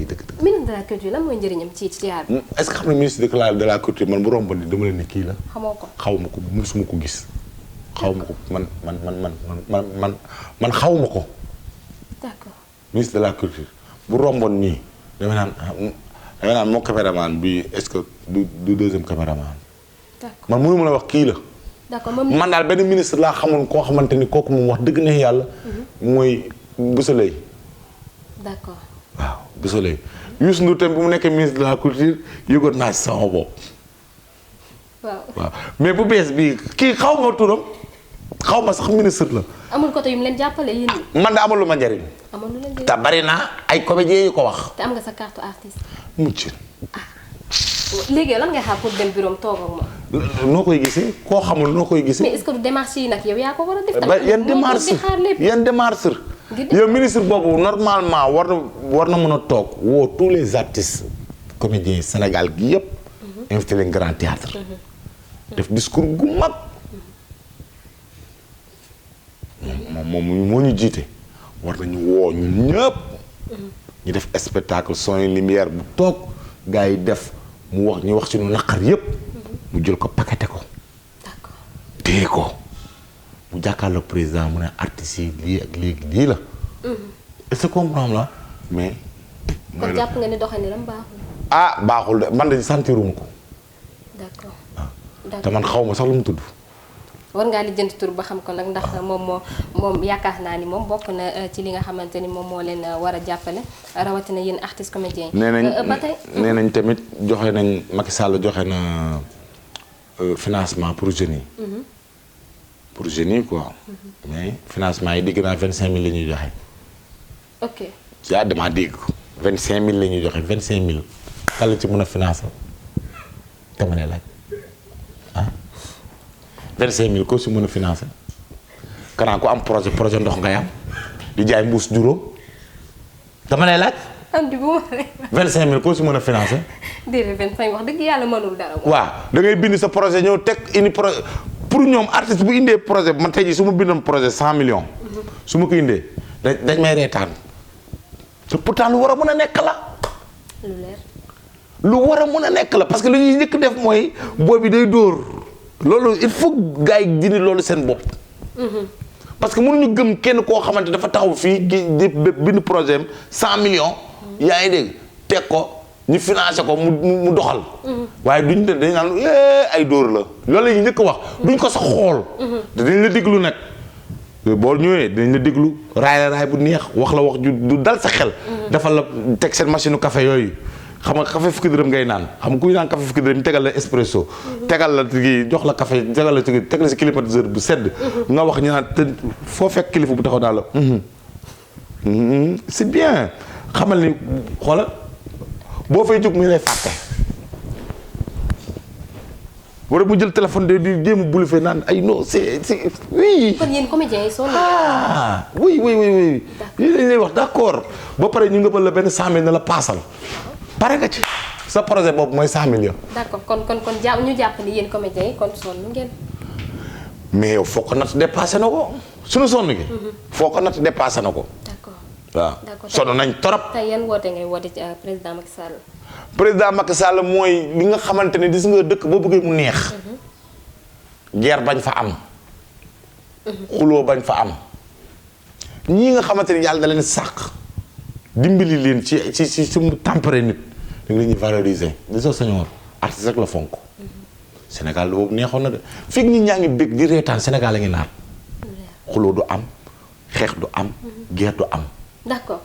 yi dëgg. ministre de la culture lan mooy njëriñam ci aar bi. est-ce que xam ne ministre de la culture man bu romboon ni dama leen ni kii la. xamoo ko xaw ma ko musuma ko gis. xaw ma ko man xaw ma ko. d'accord. ministre de la culture bu romboon nii dama naan moo caméraman bi est-ce que du deuxième caméraman. d'accord man mënu ma la wax kii la. d'accord man daal benn ministre laa xamoon koo xamante ni kooku moom wax dëgg neex yàlla. mooy Bousso Leye. d'accord. waaw Bousso Leye Youssou Ndour tamit bu mu nekkee ministre de la culture yëgoon naa ci sama bopp. waaw mais bu bees bii kii xaw ma turam xaw ma sax ministre la. amul côté yu mu leen jàppale yéen man de amul lu ma njariñ. amul lu leen te bari naa ay comédiens yu ko wax. te am nga sa carte artiste. mucc. léegi lan ngay xaar pour dem bureau toog ak moom. noo koy gisee koo xamul noo koy gisee. mais est-ce que du démarche yi nag yow yaa ko war a def. tamit yan démarche yan démarche. yow ministre boobu normalement war na mën a toog woo tous les artistes comédiens Sénégal gi yëpp. invité leen grand théâtre def discours gu mag. moom moo ñu jiite war nañu woo ñun ñëpp. ñu def spectacle son et lumière bu toog gars yi def mu wax ci nu naqar yëpp. mu jël ko paqueté ko. d'accord téye ko mu jàkkaarloog président mu ne artistes yi lii ak léegi lii la. est-ce que comprendre la mais. kon jàpp nga ni doxalinam baaxul. baaxul de man de sentiruma ko. d'accord te man xaw ma sax lu mu tudd. war ngaa lijjanti tur ba xam ko nag ndax moom yaakaar naa ni moom bokk na ci li nga xamante ni moom moo leen war a jàppale rawatina yéen artistes comédiens yi. ba tey nee nañ tamit joxe nañ Macky Sall joxe na financement pour jeunes yi. pour jeunes yi quoi. mais financement yi digg naa 25000 la ñuy joxe. ok. yaa damaa dégg 25000 la ñuy joxe 25000 kan la ci mën a financer dama ne laaj 25000 ko si mën a financer kanaa ko am projet ndox ngay am di jaay mbuus juróom dama lay laaj. am di bu ma rek. 25000 ko si mën a financer. déedéet 25 wax dëgg yàlla mënul dara. waaw da ngay bind sa projet ñëw teg indi projet pour ñoom artiste bu indee projet man tey jii su ma bindoon projet 100 millions. su ma ko indee dañ may reetaan te pourtant lu war a mën a nekk la. lu leer. lu war a mën a nekk la parce que li ñuy njëkk def mooy boobu day dóor. loolu il faut gars yi dindi loolu seen bopp. parce que mënuñu gëm kenn koo xamante dafa taxaw fii di bind projet am 100 millions. yaa ngi dégg teg ko ñu financé ko mu doxal. waaye duñ dañ naan ay dóor la. loolu la ñuy njëkk wax. duñ ko sax xool. dañ la déglu nag. boo ñëwee dañ la déglu raay bu neex wax la wax ju du dal sa xel. dafa la teg seen machine café yooyu. xam nga café fukki dërëm ngay naan xam nga kuy naan café fukki dërëm ñu tegal la espresso. tegal la kii jox la café tegal la teg la si climatiseur bu sedd. nga wax ñu naan te foo fekk kilifa bu taxaw naa la. c'est bien xamal ni xoola boo fay jóg mu lay fàtte. wala mu jël téléphone de di jéem a boulever naan ay non c'est oui. kon yéen comédiens yi sonn. oui yéen dañ lay wax d'accord ba pare ñu ngëbal la benn 100000 ne la paasal. pare nga ci sa projet boobu mooy 100 millions. d'accord kon ñu jàpp ni yéen comédiens yi kon sonn ngeen. mais yow foo ko natt dépassé na ko suñu sonn gi. foo ko natt dépassé na ko. d'accord waaw sonn nañ torop. tey yan woote ngay woote ci président Macky Sall. président Macky Sall mooy li nga xamante ne gis nga dëkk boo bëggee mu neex. guerre bañ fa am. xuloo bañ fa am. ñii nga xamante ni yàlla da leen sàq. dimbali leen ci mu tempéré nit. da nga leen ñuy valoriser di soo sañoor artiste rek la fonk. Sénégal boobu neexoon na de fekk nit ñaa ngi bëgg di reetaan Sénégal a ngi naan. xuloo du am xeex du am. guerre du am. d'accord.